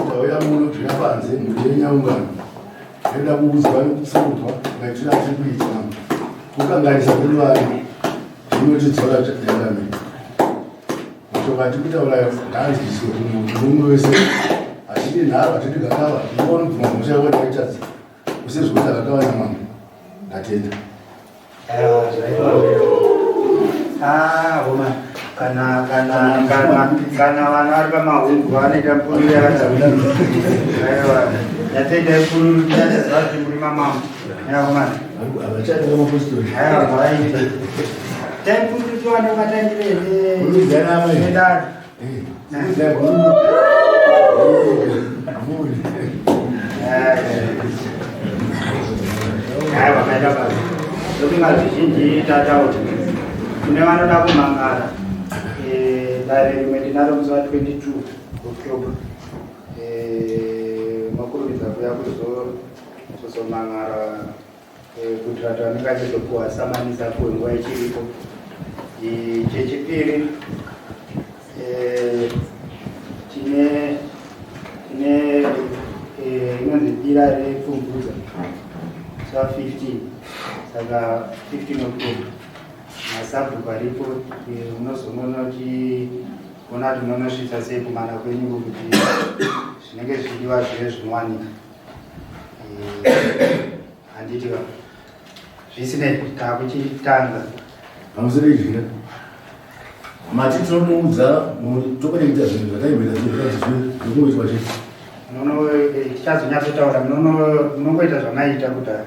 Tauya muno tiri panze mhuri yenyaungano inoda kuudzwa nekutsiurwa maitiro atiri kuita kukanganisa kwedu vanhu zvinotidzora yangamiri mashoko atiri kutaura ngaanzwiswe kumunhu mumwe wese hatidi nharo hatidi gakava unobvuma mhosva yako taitadza usezvekuti akakava namambo ndatenda Ah, homa kana kana kana kana vana vari pamahungu vanoita mpururu yakadaro. Aiwa, yatoita mpururu tichaziva kuti muri mamambo. Aiwa homa. Havachadi mapostori. Aiwa ngavaite. Taipururu tiwane matangire Unoziva amai. nedare. Eh, unoziva guru. Eh, muri. Aiwa kaita basa. Ndokunga zvizhinji tataura. Kune vanoda kumangara. Eh, dare rimwe tinaro musi wa 22 October. Eh, makurumidza kuya kuzomangara eh, kuitira kuti vanenge vachizopuwa samanisa apuwe nguva ichiripo. Eh, chechipiri eh, tine tine eh, inonzi dira repfumvudza sa 15 saka 15 October masabhuku aripo eh, unozonoona kuti ona kuti munonosvitsa sei kumana kwenyu kuti zvinenge zvichidiwa zvive zvinowanika. Eh, handiti va zvisinei takuchitanga Pamusoro ijira. Mati tinomuudza tokone kuita zvinhu zvataimboita zvinhu zvokungoitwa chete. Munono eh, tichazonyatsotaura munono munongoita zvamaiita kudhara.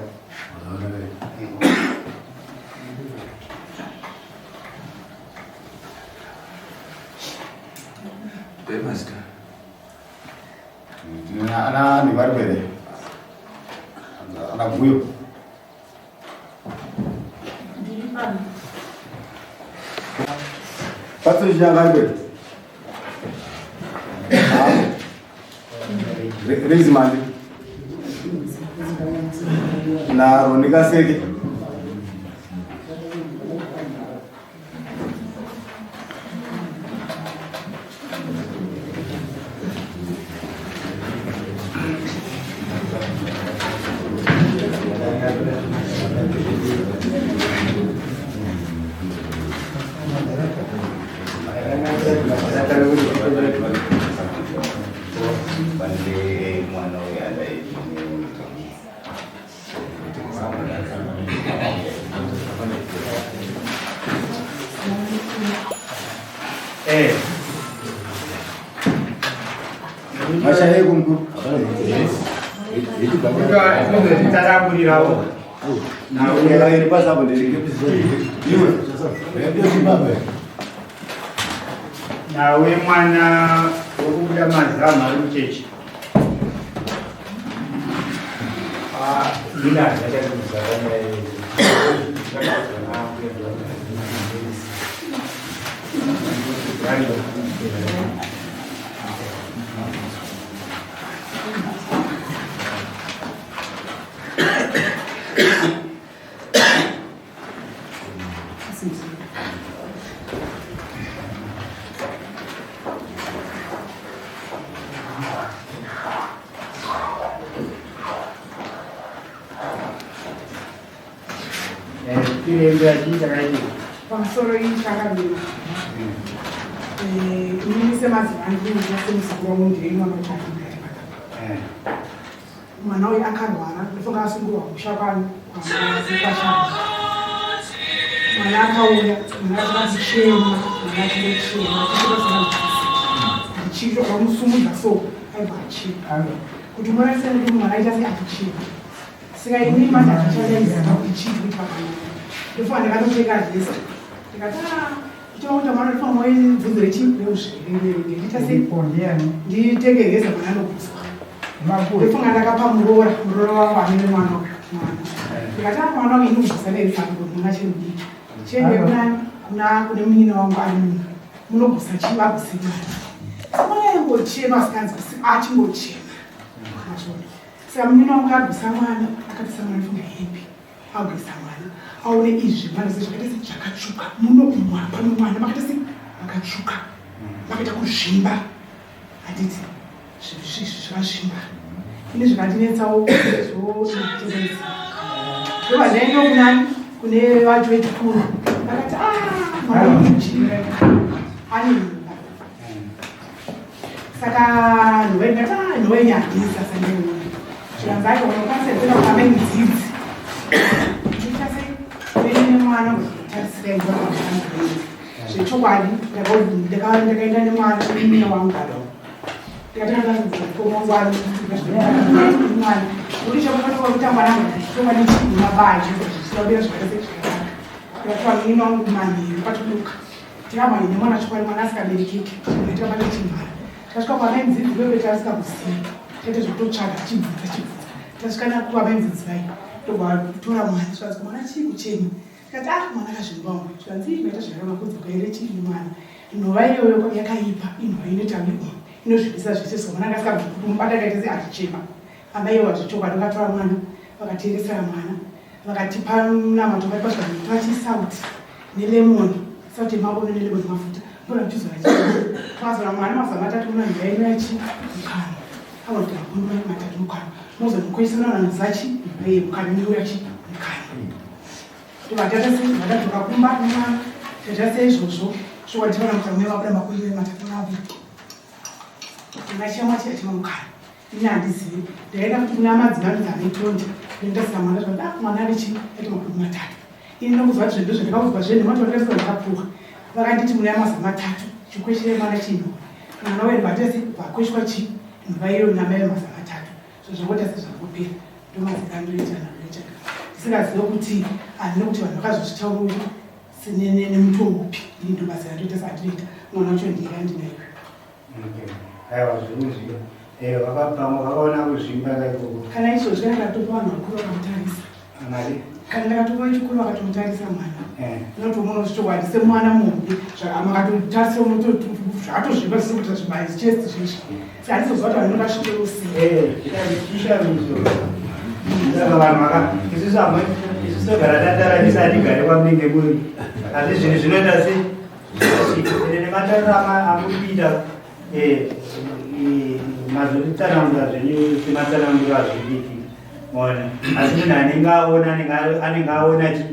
Master. Ana nevarwere ana guyo patsochinya varwere rezimandi naro ndikaseke Pane mwana uyu adai Eh. Mashaye kumukuru. Tatakurirawo. Iri pasapo ndiri. Iwe. Nawe mwana wekubuda mazamu ari muchechi. Chiremba chii chakaitika? Pamusoro iyi chakamira. Inini semazuva andinoita semuzukuru wangu ndiri mwana wechakagara. Mwana uyu akarwara, ndofunga asungurwa musha kwanu kwashana. Mwana akauya, mwana akachichema, mwana achindochema, achichema akamusumudza so aibva achema. Kuti mwana sei kuti mwana aita sei achichema. Saka ini manje handichanyaiziva kuti chii chiri kuitika pamwana. Ndofunga ndakatotenga reza. Ndikati ah, ndichova kuti mwana ndofunga moibvunzo rechii reuzvere ndiita sei? Nditenge reza mwana anobvunzwa. Ndofunga ndakapa muroora, muroora wangu amene mwana uyu mwana. Ndikati ah, mwana wangu inobvunza nereza kuti mwana achiri mudiki. Chiende kuna kuna kune munin'ina wangu ari muno. Munobvunza chii vabvunze mwana. Mwana aingochema asikanzi achingochema. Mazvona. Saka munin'ina wangu agwisa mwana, akabvisa mwana funga hembe, agwisa mwana aone izvi mwana se zvakaita se zvakatsvuka muno mwana pano mwana makaita se makatsvuka makaita kuzvimba handiti zvakazvimba ini zvikandinetsawo zvotenderedza ndobva ndaenda kunani kune vacho vechikuru vakati ah mwana unochii ane mimba saka ndati ah ndowenyadisa sandiona zvikanzi aiwa unokwanisa kuenda kuna mai mudzidzi ndiita sei uende nemwana kutarisira imba zvechokwadi ndakaenda nemwana munin'ina wangu ndikatanga mukoma wangu mwana uri chakufanira kuita mwana chokwadi chimabanje zvisinabira zvakaita zvakanaka ndikati munin'ina wangu manheru kwatoduka Tikamhanya nemwana chokwadi mwana asikaberekeki tiramba tichimhanya tasvika kwamai mudzidzi wewe taasikakuzivi taita zvekutotsvaga tichibvunza tichibvunza tasvika nakuva mai mudzidzi vai ndobva vatora mwana zvikanzi mwana chii kuchema tikati ah mwana akazvimba uyu zvikanzi ii maita zvakanaka kudzoka here chii nemwana nhova iyoyo yakaipa inhova inoita inozvibisa zvese so mwana akasikakumubata akaita se achichema amai ivo zvechokwadi vakatora mwana vakatengesera mwana vakatipa munamato vaipa zvikanzi vachisauti nelemon sauti yemabono nelemon mafuta mbona muchizora chii twazora mwana mazuva matatu muna mvura ino yachi mukanwa awaita makono matatu mukanwa mozomukwesana vanhu zachi mukanwa inoyachi mukanwa ndobva vatadzoka kumba nemwana taita seizvozvo zvokwadi mukanwa mevabuda makono matatu maviri ndingachema chachema mukanwa Ini handizivi. Ndakaenda futi kuna madzimai anonzi anetonde. Ndinotarisira mwana zvikati ah mwana ane chii aita makumi matatu. Ini ndinongozwa kuti zvinhu zvandakaudzwa zvenhema ndinotarisira ndakapuwa. Vakanditi mune mazuva matatu chikweshere mwana chinhu. Mwana uye ndibva sei vakweshwa chii nhova iyo namai mazuva matatu. Zvinhu zvangoita sezvangopera. Ndomazita andoita ndoita. Ndisingazive kuti handina kuti vanhu vakazozvitaura nemutoo upi. Ini ndomazita andoita seandinoita mwana wacho ndiye andinayo. Aiwa zvinozviva. Eh, vakapamwe vakaona kuzvimba kaikoko. Kana izvozvi kana ndakatopa vanhu vakuru vakamutarisa. Mari? Kana ndakatopa vechikuru vakatomutarisa mwana. Eh. Unotomuona kuti chokwadi semwana muhombe makatotarisa zvakatozvimba zvisiri kuita zvimai chest zvezvi. Saka handizoziva kuti vanhu vakasvikiro sei. Eh, chishamiso. Saka vanhu vaka isusu amwe isusu togara tatara tisatigare kwamunenge muri. Asi zvinhu zvinoita sei? Ende nematauriro amuri kuita mazotitsanangura zvenyu sematsananguro azviriiti maona asi munhu anenge aona anenge aona chi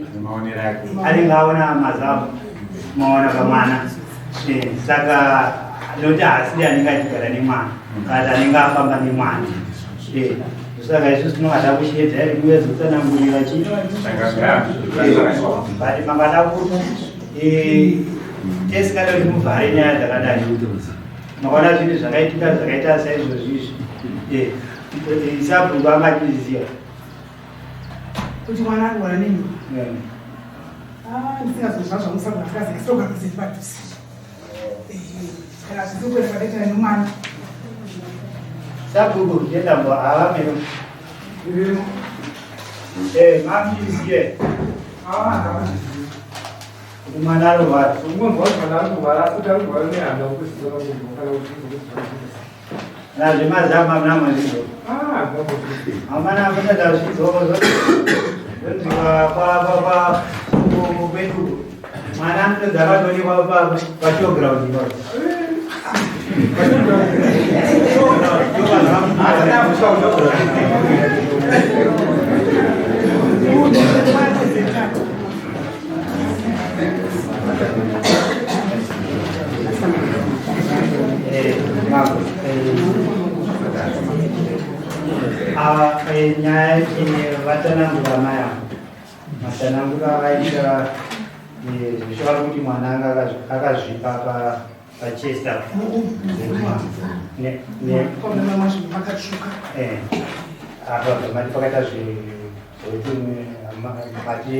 anenge aona mazamu maona pamwana saka nokuti haasiri anenge achigara nemwana kana anenge afamba nemwana saka isusu tinongada kushedza iri kuyezotsanangurira chi but mangada kuti Tesingada kuti muvhare nyaya dzakadai. Makaona zvinhu zvakaitika zvakaita saizvozvi izvi. Sabhuku anga achiziva. Kuti mwana arwara nini? Ah, ndisingazozva zvangu sabhuku asikaziva sogara ziri padhuze. Kana zvisi kuenda kwataita nemwana. Sabhuku ndendambo havameno. Eh, mamuchizive. Ah, Kuti mwana arwara. Ungonzwa kuti mwana arwara asi kuti arwara nehanda ukuziva munhu kana kuti ukuziva. Na zvemazama muna mazvizo. Ah, ndakuzviziva. Amana akutadza zvidzoko zvonzi kwa kwa kwa kwedu. Mwana anotodza akatoonekwa pa pa showground ipapo. Vatsanangura mai avo, matsanangura vaita zvichava kuti mwana anga akazvipa pachest apo. Makatsvuka. Apa mati pakaita zvekuti mati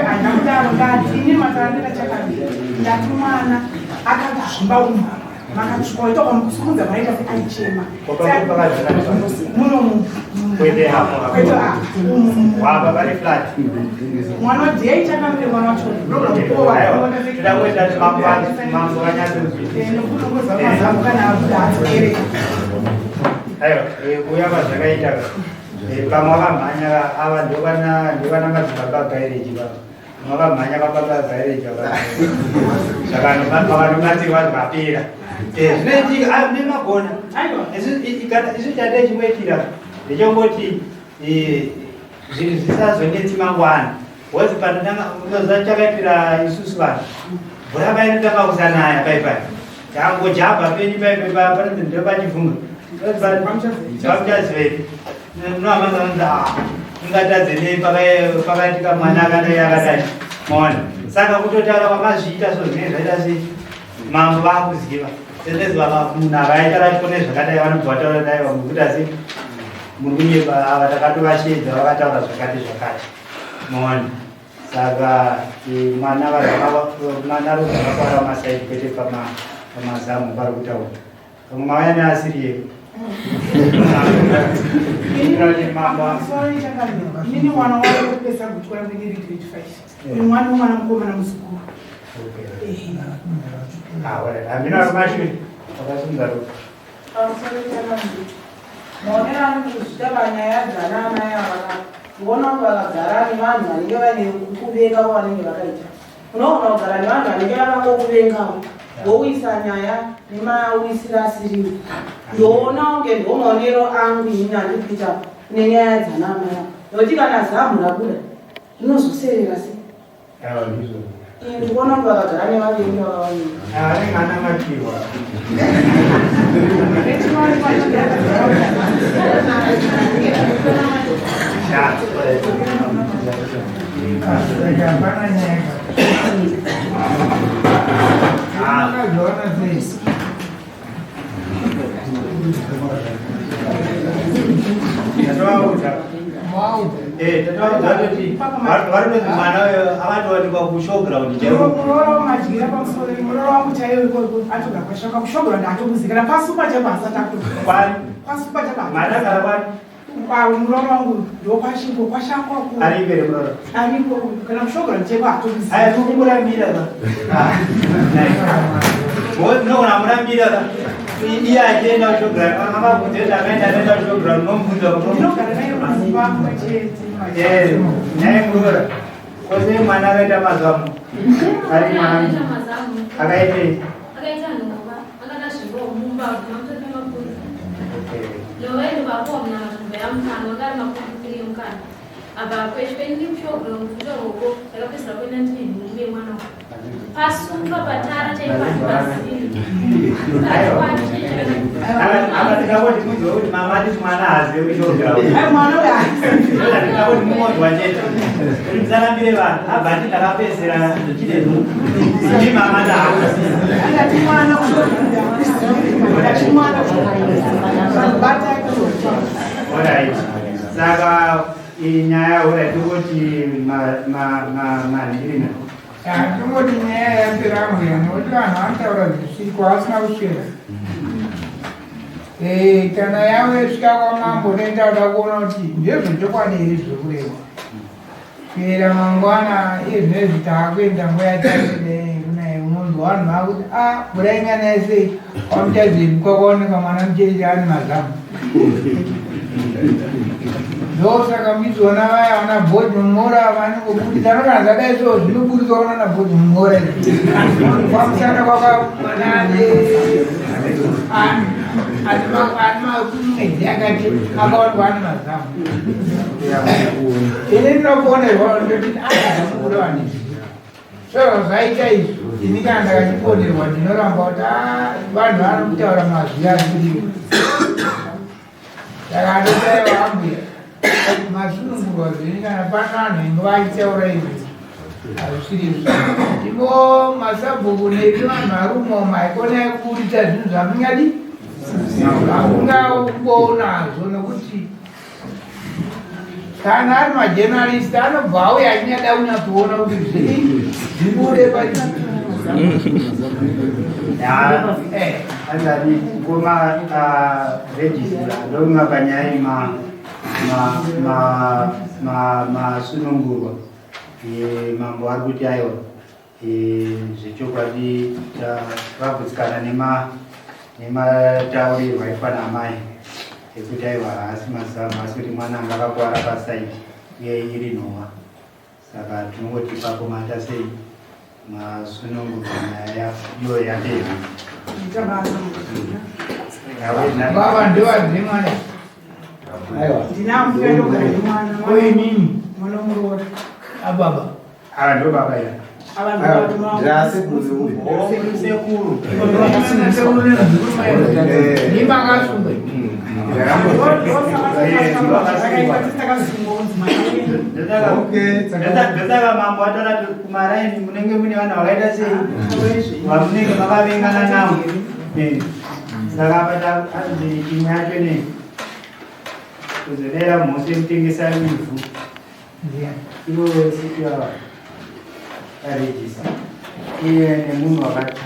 Handakudaro, ndati ini matarandira chakaviri, ndati mwana akazvimba umu makatsvuka, waita kwamukusumudza maita seaichema. Muno. Kwete apo. Kwete umu. Wapa pari flat. Mwana wadhei chakamire, mwana wacho. Toda kuita kuti mambo vanyatsonzwisisa. Nokutongoziva mazamu kana abuda adzokere. Aiwa, kuuya kwazvakaita, pamwe vakamhanya ava ndovana madzibaba gaireji, vava vakamhanya vababa gaireji vakanobatsirwa zvapera. Zvinoitika nemagona. Aiwa. Isu chate chimboitira ndechongoti zvinhu zvisazonetsi mangwana, wozi panotanga unoziva chakaitira isusu vanhu, mvura painotanga kusanaya paipai, tangojabha penyu paipai panonzi ndopachivhunga pamuchazivepi unohamazanzi ingatadze nei pakaitika mwana akadai akadai, maona? Saka kutotaura kwamazviita so zvinenge zvaita sei, mambo vakuziva sezvezva munhu akaita rachikone zvakadai, vanobva vataura dai vamwe kuti asi muri kunyepa, ava takatovashedza vakataura zvakati zvakati, maona? Saka mwana mwana ruzvakakwara masaidi, kwete pamazamu pari kutaura pamwe mauya neasiriye. Sorry, chakamira inini mwana wavo kupesa kutyora ndiri grade 5, uyu mwana mwana mukomana muzukuru. Hamina vari mashure vakasunza ruoko. Pamusoro chakamira, maonero angu kuzvita panyaya dzana amai ava, kuona kuti vakagara nevanhu vanenge vaine kuvenga kwavanenge vakaita, unoona kugara nevanhu vanenge vakangokuvengawo, vouyisa nyaya nemauisiro asiriwo. Ndoona kunge ndo maonero angu inini andiri kuita nenyaya dzana amai ava, nokuti kana zamu rabuda rinozoserera sei? Aiwa, ndizvo. Ini ndikuona kuti vakagara nevavengi vakawanda. Anenge ana machiwa. Saka hapana nyaya. Makazviona sei? Tatovaudza. Maudza. Tatovaudza kuti vari kunzi mwana uyo akatowanikwa kushowground chaiwo. Muroora wamadyira, pamusoro, muroora wangu chaiyo ikoko atogara kwashaka kushogora, ndaatokuzikana pasupa chaipo asati akura. Kwani? Kwasupa chaipo. Mwana agara kwani? Muroora wangu ndokwashiko kwashakwa. Ari mbere muroora? Ariko, kana kushogora chaipo. Aya. Atokuzikana. Tiri kumurambira ka, nogona murambira ka, iye achienda kushowground, amabvunze kuti akaenda anoenda kushowground, nomubvunza. Ndinogara naye mazuva amwe chete. Naye muroora kose mwana akaita mazamu ari mwana akaitei? Akaita nhova, akakazvimba mumba mamusoro pemapurisa. Nhova inovapo muna mazvimbo yamukana wanga ari makumbi tiri yemukana apa kwechipeni kushowground kutoroko. Ndakapedzisira kuenda ndine nhumbu yemwana wangu pasuka patara chaipo pasiri. Apa tikangoti munzwe kuti mama atiti mwana haazive kushowground. Ai, mwana uyu. Tikangoti mungonzwa chete kuti musarambire vanhu, abva ati ndakapedzisira ndichine nhumbu ndi mama ndaako. Ndati mwana ndati mwana bata. Alright, saka iyi nyaya, alright, tongoti manhirina. Tongoti nyaya yapera mbuya, nekuti vanhu vanotaura zvisiko vasina kuswera. Kana yavo yasvika kwamambo, noita kuda kuona kuti ndezvechokwadi here zvekureva kuera mangwana. Iye zvinezvi taakuenda nguva yataidai kunaye, unonzwa vanhu vakuti a mvura ingana sei kwamuchazivi kwakaoneka mwana mucheche ane mazamu. Ndosaka muchizoona vaya vana bhodhi mumora vanongobudisa nokana zvadai so, zvinobudiswa kunana bhodhi mumora izvi kwamusana kwaka mwana ane mwedzi akati akaonekwa ane mazamu. Ini ndinoponerwa ndoti azamukuda vanhu. Saka zvaita izvi, ini kana ndakachiponerwa ndinoramba kuti ah, vanhu vanokutaura mazwi asiriwo. Saka ndotaiwa ambuya masunungurwa zvenyu kana pano vanhu inge vachitaura izvi hazvisiri izvo. Ivo masabhuku nevi vanhu vari umo haikonai kuburitsa zvinhu zvamungadi zvamungaonazvo nokuti kana ari majenalist anobva auya achinyada kunyatsoona kuti zvii zvibude paanzani ngoma rejistra ndonga panyaya masunungurwa mambo ari kuti aiwa zvechokwadi tavagutsikana nemataurirwo aitwa naamai ekuti aiwa haasi mazamu asi kuti mwana anga akakwara pasaidi uye iri nhova saka tinongoti ipapo maita sei masunungurwa nyaya iyo yapera. Baba ndovadzine mwana. Aiwa. Ndinambuya ndogara nemwana. Oinini. Mwana womuroora. Ababa. Ava ndo baba ya. Ava ndo Sekuru. Ndima akasungwa. Ndosaka mambo ataura kuti kumaraini munenge mune vanhu vakaita sei vamunenge makavengana navo. Saka apa anzi imwe yacho nei kuzodera mhosva yekutengesa ivhu. Ivo vese ava varejista iye nemunhu wakati.